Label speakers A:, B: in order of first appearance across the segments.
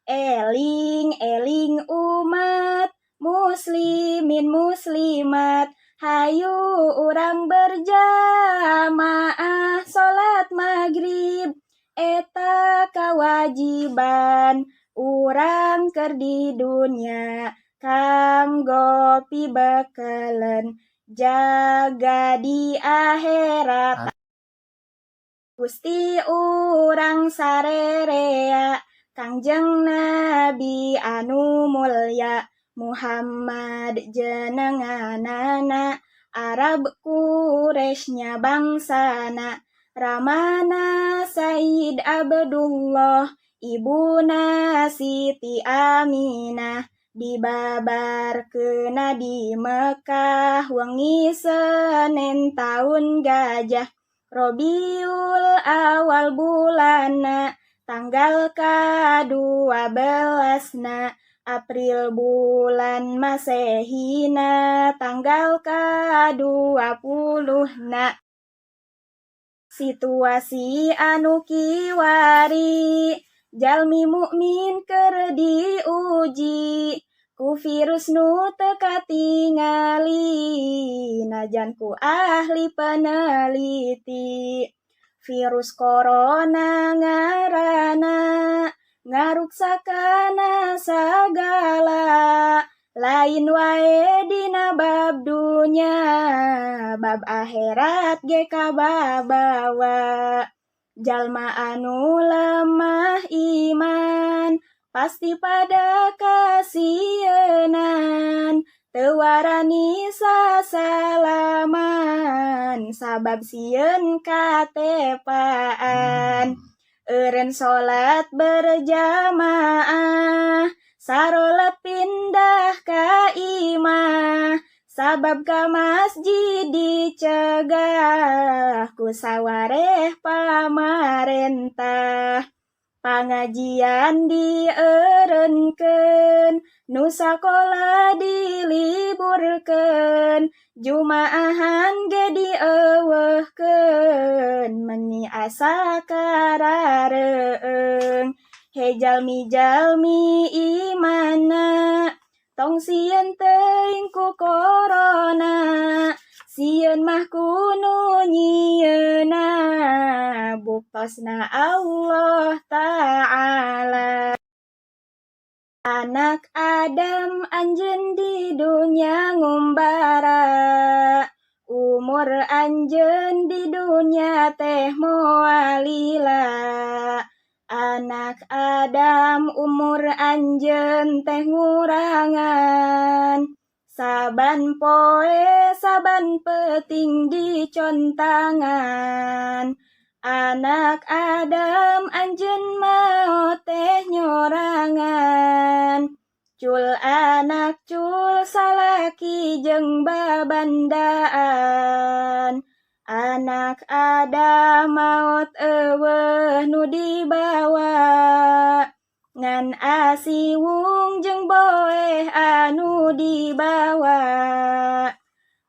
A: Eling eling umat muslimin muslimat, hayu urang berjamaah salat maghrib, eta kawajiban urang keur di dunya kanggo pibekeleun jaga di akhirat. Gusti urang sarerea, Kangjeng Nabi anu mulya, Muhammad jenenganana, Arab Quraisy nya bangsana, Ramana Sayyid Abdullah, Ibuna Siti Aminah, dibabarkeunna di Mekah wengi Senen taun gajah, Robiul Awal bulanna, tanggal ka-12na, April bulan Masehina, tanggal ka-20na. Situasi anu kiwari, jalmi mukmin keur diuji ku virus nu teu katingali najan ku ahli peneliti. Virus corona ngaranna, ngaruksak kana sagala, lain wae dina bab dunya, bab akhirat ge kababawa. Jalma anu lemah iman pasti pada kasieunan, teu warani sasalaman sabab sieun katepaan. Eureun salat berjamaah, sarolat pindah ka imah, sabab ka masjid dicegah ku sawareh pamarentah. Pangajian dieureunkeun, nu sakola diliburkeun, jumaahan ge dieuweuhkeun, meni asa karareung. He jalmi-jalmi imanna, tong sieun teuing ku corona, sieun mah ku nu nyieunna, buktosna Allah Ta'ala. Anak Adam anjeun di dunya ngumbara, umur anjeun di dunya teh moal lila. Anak Adam, umur anjeun teh ngurangan, saban poe saban peuting dicontangan. Anak Adam, anjeun maot teh nyorangan, cul anak cul salaki jeung babandaan. Anak Adam, maot euweuh nu dibawa, ngan asiwung jeung boeh anu dibawa.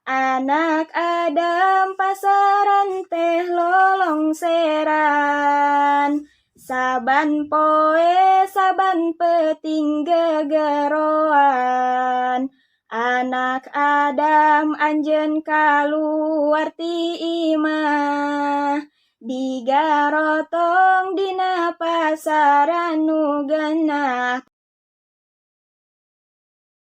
A: Anak Adam, pasaran teh lolongseran, saban poe saban peuting gegeroan. Anak Adam, anjeun kaluar ti imah, digarotong dina pasaran nu genah.